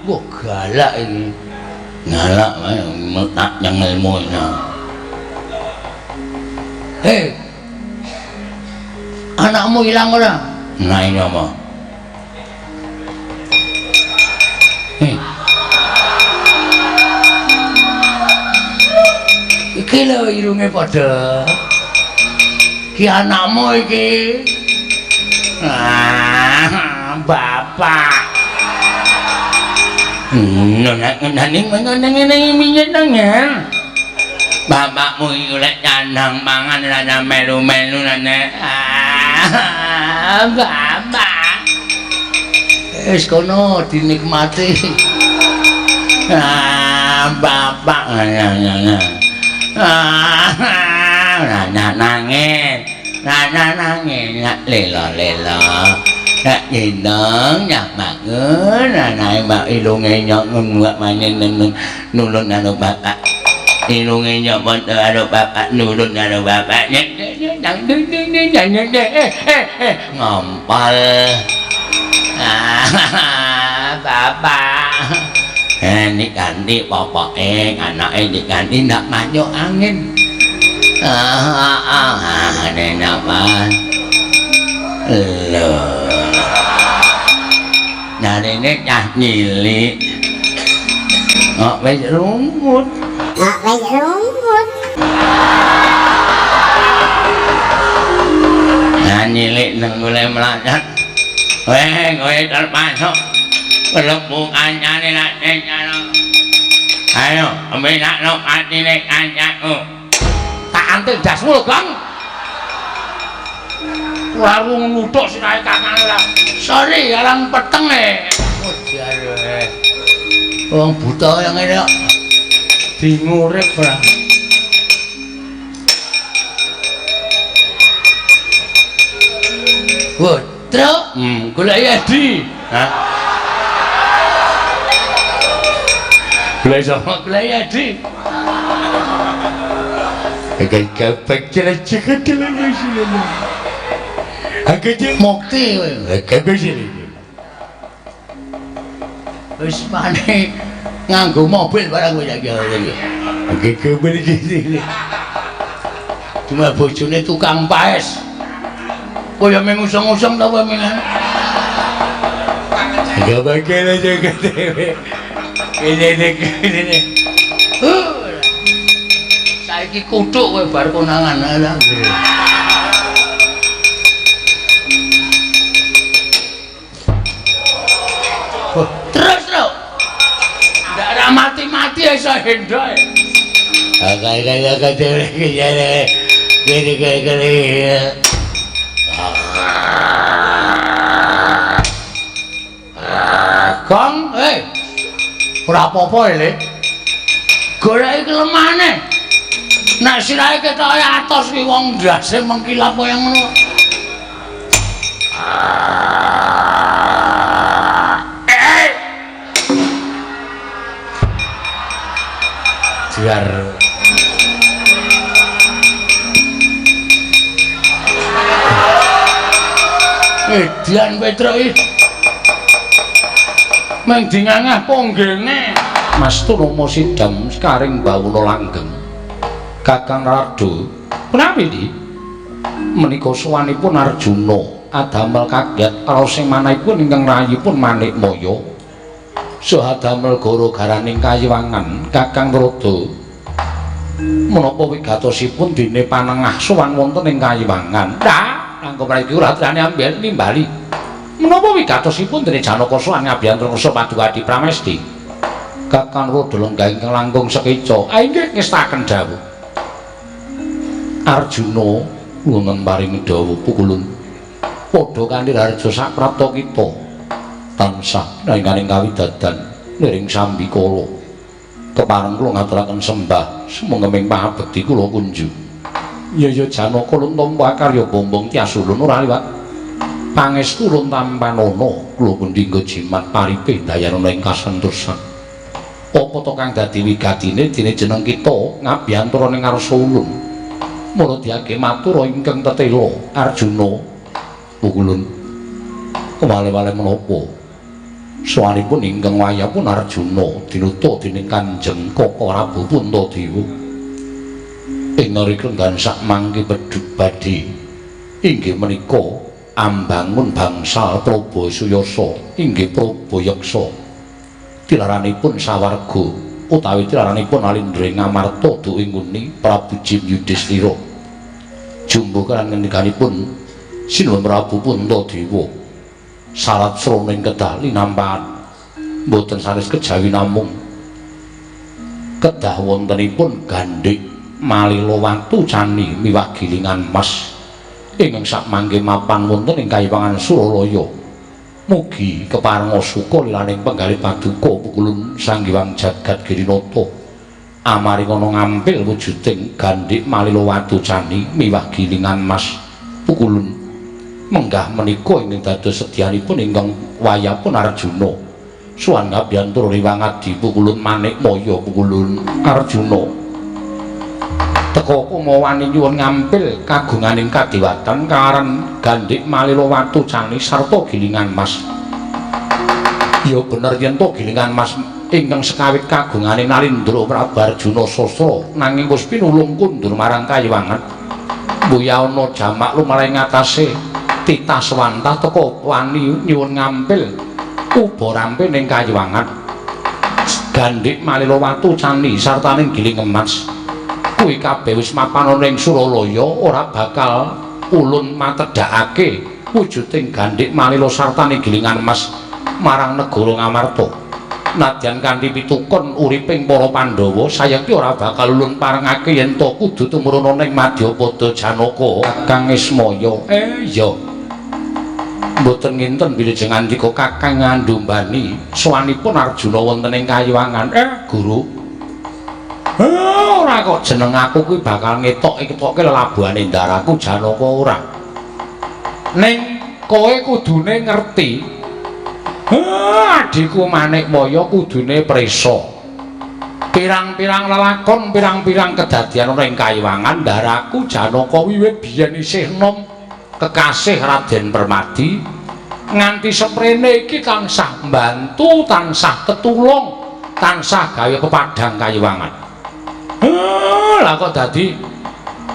Wah, galak iki. Galak wae tak nyengelmu ini. Hei. Anakmu ilang ora? Nah ini apa? Hei. Iki lho irunge padha. Ki anakmu iki. Ah, bapak. Bapakmu iku lek nyandang mangan ora melu-melu nek. Ah, bapak. Wis kono dinikmati. Ah, bapak. Ah, nangis. Nangis lela-lela. Nak nyindong nyak bangun anake mbak ilunge nyok nguwak manen nulun karo bapak. Ilunge nyok padha karo bapak nulun karo bapak. Ngompol. Bapak. Diganti popoke, anake diganti ndak masuk angin. Napa? Lho. Narene cah cilik. Kok wis rungut. Kok wis rungut. Nah cilik nenggule melacat. Weh, kowe termasuk mlebu kancane lak tenan. Ayo, mbelakno atine kancaku. Tak antil dasmu lho, Gong. Ora nguthuk sirahe kakane lah. Sorry, alang peteng e. Oh, jare. Wong buta yang ngene kok dingurip ora. Wah, truk, golek Edi. Hah? Golek sapa? Golek Edi. Gek jelek mukti kowe. Wis mane nganggo mobil barang kowe saiki. Cuma bojone tukang paes. Kowe ya mung usung-usung ta kowe milan. Saiki kuthuk kowe bar konangan. Terus lho. Ndak ra mati-mati iso hendoe. Gong, ora apa-apa le. Goleki kelemahane. Nek sirahe ketoke atos kuwi wong ndase mengkilap kaya ngono. Biar Edian Petruk iki meng dingangah ponggene. Mas Tulomo sidam sekaring bawuna langgeng. Kakang Narada, menawi iki menika sowanipun Arjuna adamel kaget raos sing manahipun ingkang rayipun Manikmaya. Saha damel gara-garaning kayiwangan Kakang Narada. Menapa wigatosipun dene panengah sowan wonten ing kayiwangan? Nah, langkung mriki ora trane ambil nimbali. Menapa wigatosipun dene Janaka sowan ngabiyantara kersa Paduka Adi Pramesti? Kakang Narada lenggah ingkang langkung sekeca. Inggih ngestaken dawuh. Arjuna wonten paring dawuh pukulun. Padha kanthi raharja saprapta kita. Tansah naingkaning kawidadan niring sambikala. Kepareng kula ngaturaken sembah sumengkeming pangabekti kula kunju. Ya ya Janaka lun tampa karya bombong tias ulun ora liwat. Pangestu lun tampanana kula pundi nggo jimat paripe dayanana ing kasentosan. Apa to kang dadi wigatine dene jeneng kita ngabiyantara ning ngarsa ulun. Mula diage matur ingkang tetela Arjuna pukulun. Kewale-wale menapa? Sowanipun ingkang wayahipun Arjuna dinuta dening Kanjeng Kaka Prabu Puntadewa. Ing nalika sak mangke bedhug badhe inggih menika ambangun bangsal Prabu Suyasa inggih Prabu Yeksa. Tilaranipun sawarga utawi tilaranipun Alindra Ngamarta duwing nguni Prabu Jim Yudhistira. Jumbuh karan ngendikanipun Sinuwun Prabu Puntadewa. Sarat srana ing kedah linampahan mboten sanes kejawi namung kedah wontenipun gandhik malila watu cani miwah gilingan mas ingkang sakmangke mapan wonten ing kayiwangan Suralaya. Mugi keparenga suka lilaning penggalih paduka pukulun Sang Hyang Jagat Girinata amaringana ngampil wujuding gandhik malila watu cani miwah gilingan mas pukulun. Menggah menika ingkang dados sedyanipun ingkang wayahipun Arjuna suwan ngabiyantara riwang adi pukulun Manikmaya pukulun Arjuna Teka kumawani nyuwun ngampil kagunganing kadiwatan karan Gandhik Malila Watu Cani sarta gilingan mas. Ya bener yen to gilingan mas ingkang sekawit kagungane Nalindra Prabu Arjuna Sastra nanging wis pinulung kundur marang kayiwangan. Mbuyana jamak lumarang ngatasé titah swantah teka wani nyuwun ngampil uba rampe ning kayiwangan. Gandhik Malila Watu Cani sartaning giling emas kuwi kabeh wis mapan ana ing Suralaya, ora bakal ulun matedhakake wujuding Gandhik Malila sartane gilingan emas marang negara Ngamarta. Nadyan kanthi pitukon uriping para Pandhawa, sayekti ora bakal ulun parengake yen to kudu tumurun ana ing Madyapada Janaka. Kakang Ismaya, iya. Mboten nginten bilih ngandika Kakang ngandhumbani sowanipun Arjuna wonten ing kayiwangan. Guru. Ora kok jeneng aku kuwi bakal ngetok-ngetokke lelabuhane ndaraku Janaka ora. Ning kowe kudune ngerti. Adhiku Manikmaya kudune prisa. Pirang-pirang lelakon, pirang-pirang kedadian ana ing kayiwangan ndaraku Janaka wiwit biyen isih nom kekasih Raden Permadi nganti seprene iki tansah mbantu, tansah tetulung, tansah gawe pepadhang kayiwangan. Lah kok dadi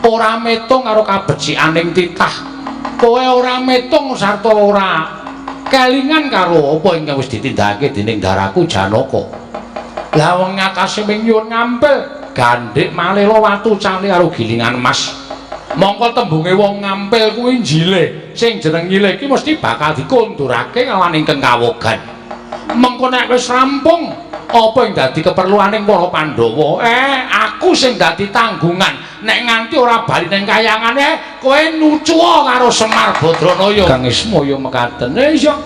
ora metung karo kabecikaning titah. Kowe ora metung sarta ora kelingan karo apa ingkang wis ditindakake dening ndaraku Janaka. Lah wong ngatasé ming nyuwun ngampil Gandhik Malila Watu Cani karo gilingan emas. Mongko tembunge wong ngampil kuwi njilih, sing jeneng nyilih iki mesti bakal dikondurake lawan ingkang kawogan. Mengko nek wis rampung apa ing dadi keperluaning para Pandhawa, aku sing dadi tanggungan. Nek nganti ora bali ning kayangane, kowe nucuwa karo Semar Badranaya. Kang Ismaya mekaten. Iya.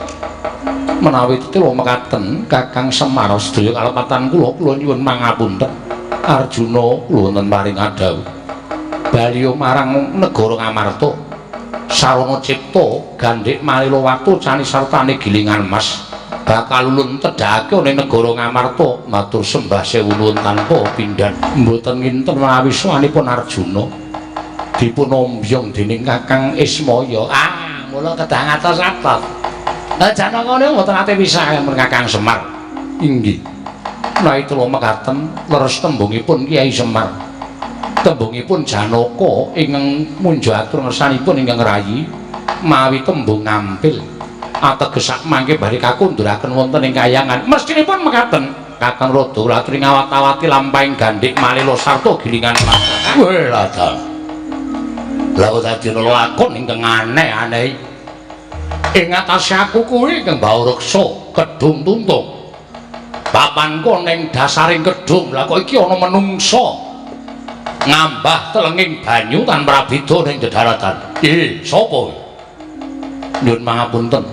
Menawi tetela mekaten Kakang Semar sedaya kalepatan kula, kula nyuwun mangapunten. Arjuna kula wonten paring adhawuh. Baliya marang negara Ngamarta. Sarana cipta Gandhik Malila Watu Cani sartane gilingan emas bakal ulun tedhakake ana ing negara Ngamarta. Matur sembah sewu nuwun tanpa pindhan. Mboten nginten menawi sowanipun Arjuna dipun ombyong dening Kakang Ismaya. Ah, mula kedah ngatos-atos. Lah Janaka niku mboten ate pisah karo Kakang Semar. Inggih. Menawi kula mekaten leres tembungipun Kyai Semar. Tembungipun Janaka ingkang munjo atur ngersanipun ingkang rayi mawi tembung ngampil ateges sak mangke bari kakundhuraken wonten ing kayangan. Mestinipun mekaten Kakang Rada latri ngawat-awati lampahing Gandhik Malila sarta gilingan mas. Weh lah ta. Lah kok dadi lakon ingkang aneh-aneh. Ing atase aku kuwi ingkang baureksa Kedung Tuntung. Papanku ning dasaring kedung. Lah kok iki ana menungsa ngambah telenging banyu tanpa prabida ning dedaratan. Sapa kuwi? Nyuwun pangapunten.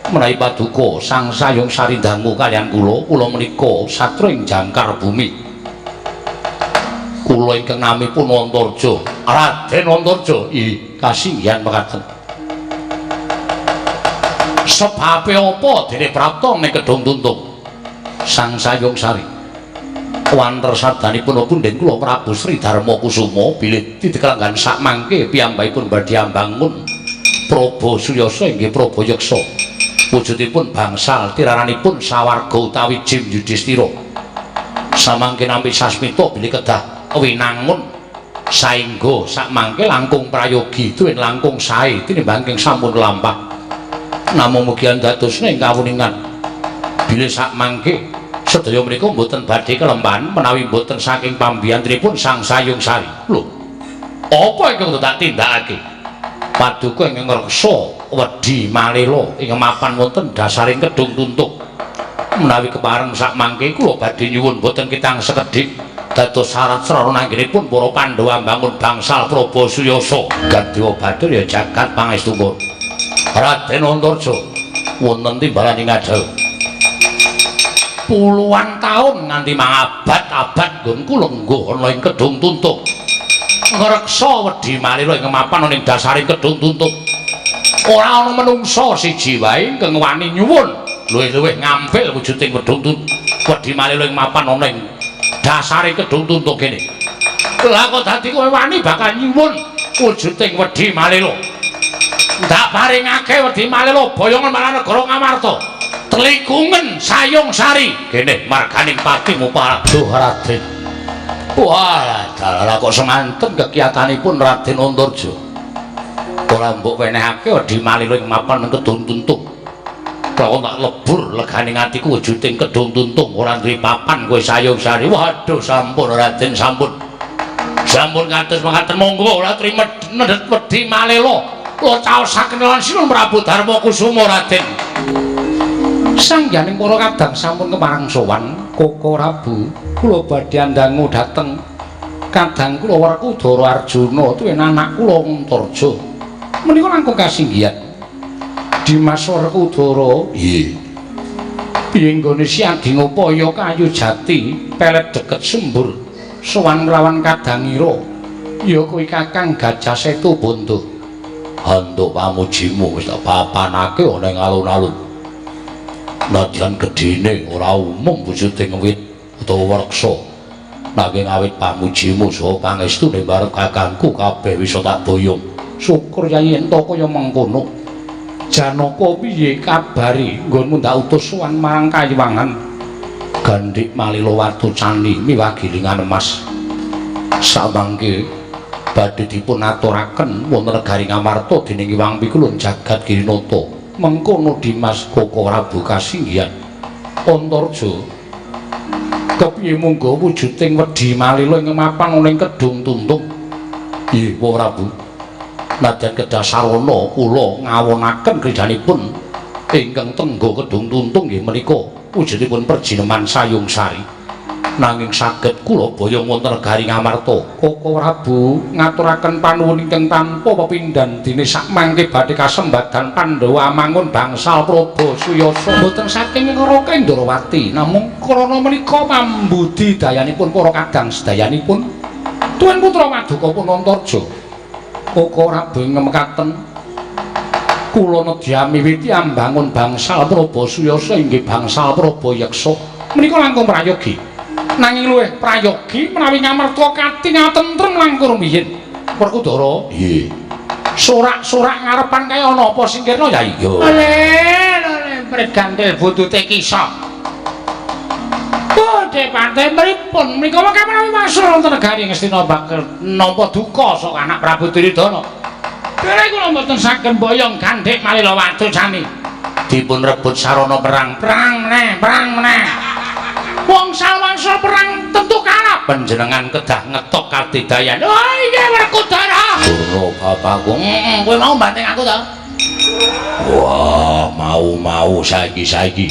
Menawi paduka sang sayung sarindangu kaliyan kula, kula menika satra ing jangkar bumi. Kula ingkang namipun Antarja, Raden Antarja. Kasinggihan mekaten. Sebabe apa dene prapta ning Kedung Tuntung? Sang Sayung Sari. Wanter sadanipun punden kula Prabu Sri Darma Kusuma bilih ditekelanggan sak mangke piyambakipun badhe ambangun Praba Suyasa inggih Praba Yeksa. Wujudipun bangsal tiraranipun sawarga utawi Jim Yudhistira. Samangke nampi sasmita bilih kedah winangun saengga sak mangke langkung prayogi tuwin langkung sae tinimbang ingkang sampun lampah. Namung mugi andadosna ing kawuningan bilih sak mangke sedaya menika mboten badhe kelempan menawi mboten saking pambiyantunipun Sang Sayung Sari. Lho, apa ingkang tak tindakake? Paduka ingkang ngreksa wedi malela ing mapan wonten dasaring Kedung Tuntung. Menawi kepareng sak mangke kula badhe nyuwun boten kitang sekedhik dados syarat srana anggenipun para Pandhawa mbangun bangsal Praba Suyasa. Gadewa batur ya jagat pangestungkur. Raden Antarja wonten timbalan ing adhawuh. Puluhan taun nganti mangabad-abad nggonku lengguh ana ing Kedung Tuntung. Ngreksa wedi malila ing mapan ana ing dasaring Kedung Tuntung. Ora ana menungsa siji wae ingkang wani nyuwun luwih-luwih ngampil wujuding Kedung Tuntung. Wedi malila ing mapan ana ing dasaring Kedung Tuntung kene. Lah kok dadi kowe wani bakal nyuwun wujuding Wedhi Malelo. Ndak paringake Wedhi Malelo boyongan marang negara Ngamarta. Telikungan Sayung Sari kene marganing patimu Duh Raden. Wah, dalah kok semanten kekiyatanipun Raden Antarja. Ora mbok wenehake Wedhi Malelo ing mapan Kedung Tuntung. Kok tak lebur legane atiku wujuding Kedung Tuntung ora duwe papan kowe Sayung Sari. Waduh, sampun Raden, sampun. Sampun kados mekaten monggo ora trima nedhet Wedhi Malelo. Kula caosaken lan Sinuwun Prabu Darma Kusuma Raden. Sangyaning para kadang sampun kepareng sowan Koko Prabu, kula badhe andangu dhateng kadang kula Werkudara Arjuna tuwin anak kula Antarja. Menika langkung kasinggihan. Dimas Werkudara, nggih. Piye nggone si adi ngupaya kayu jati pelet deket sembur sowan nglawan kadangira ya kuwi Kakang Gajah Setu Bondo. Handuk pamujimu wis tak papanake ana ing alun-alun. Nadyan gedhene ora umum wujuding wit utawa reksa. Nanging awit pamujimu saha pangestune barep kakangku kabeh wis tak boyong. Syukur yai ento kaya mengkono. Janaka piye kabare nggonmu ndak utus sowan marang Kayiwangan? Gandhik Malila Watu Cani miwah gilingan emas. Samangke badhe dipun aturaken wonten negari Ngamarta dening Hyang Pikulun Jagat Girinata. Mengkono Dimas Koko Prabu kasinggihan. Antarja kepiye munggo wujuding Wedhi Malila ing mapan ana ing Kedung Tuntung? Nggih, Prabu. Nadyan kedah sarana kula ngawonaken kridhanipun ingkang tengga Kedung Tuntung nggih menika wujudipun perjineman Sayung Sari. Nanging saged kula boyong wonten negari Ngamarta. Koko Prabu ngaturaken panuwun ingkang tanpa pepindhan dene sakmangke badhe kasembadan Pandhawa mangun bangsal Prabu Suyasa. Mboten saking Raka Indrawati, namung krana menika pambudi dayanipun para kadang sedayanipun Tuan Putra Paduka pun Antarja. Koko Prabu ngemekaten kula nedya miwiti ambangun bangsal Prabu Suyasa inggih bangsal Prabu Yeksa. Menika langkung prayogi. Nanging luwih prayogi menawi Ngamarta katingal tentrem langkung rumiyin. Werkudara, nggih. Sorak-sorak ngarepan kaya ana apa singkirna Yai? Yo. Lho, lho, mregantil buntute kisah. Bodhe pantai mripun menika mangke menawi wangsul wonten negari Ngastina bakal nampa duka saka anak Prabu Duryudana. Dene kula mboten saged mboyong Gandhik Malila Watu Cani. Dipun rebut sarana perang, perang meneh, perang meneh. Wong sawangsul perang tentu kalah. Panjenengan kedah ngetok kadidayan. Oh iya Werkudara. Durna bapakku. Kowe mau banting aku ta? Wah, mau-mau saiki-saiki.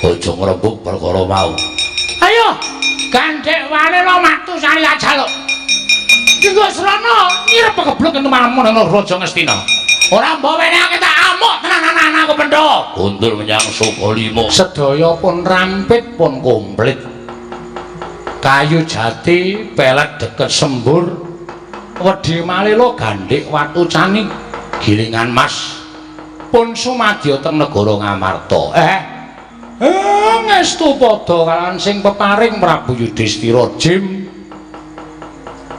Aja ngrembug perkara mau. Ayo, Gandhik Walila Watu Sari ajaluk. Dinggo srana nyirep keblek entuk malamun nang Raja Ngastina. Ora mbok wenehake tak amuk tenan anakku pendho. Gundul menyang Sukalima. Sedaya pun rampit pun komplit. Kayu jati pelet deket sembur. Wedhi Malila Gandhik Watu Cani gilingan mas pun sumadya teng negara Ngamarta. Ngestu padha kaliyan sing peparing Prabu Yudhistira Jim.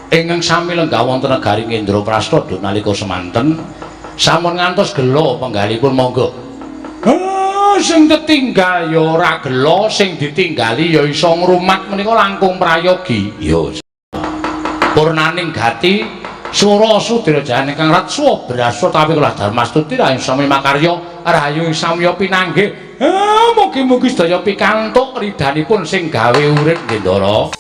Ingkang sami lenggah wonten negari Indraprasta nalika semanten sampun ngantos gela penggalipun monggo. Sing tetinggal ya ora gela, sing ditinggali ya iso ngrumat menika langkung prayogi. Ya. Purnaning gati sura sudira jane kang ratsuwa brasa tawi kula Darmastuti rahayu sami makarya rahayu samya pinanggih. Mugi-mugi sedaya pikantuk ridhanipun sing gawe urip nggih Ndara.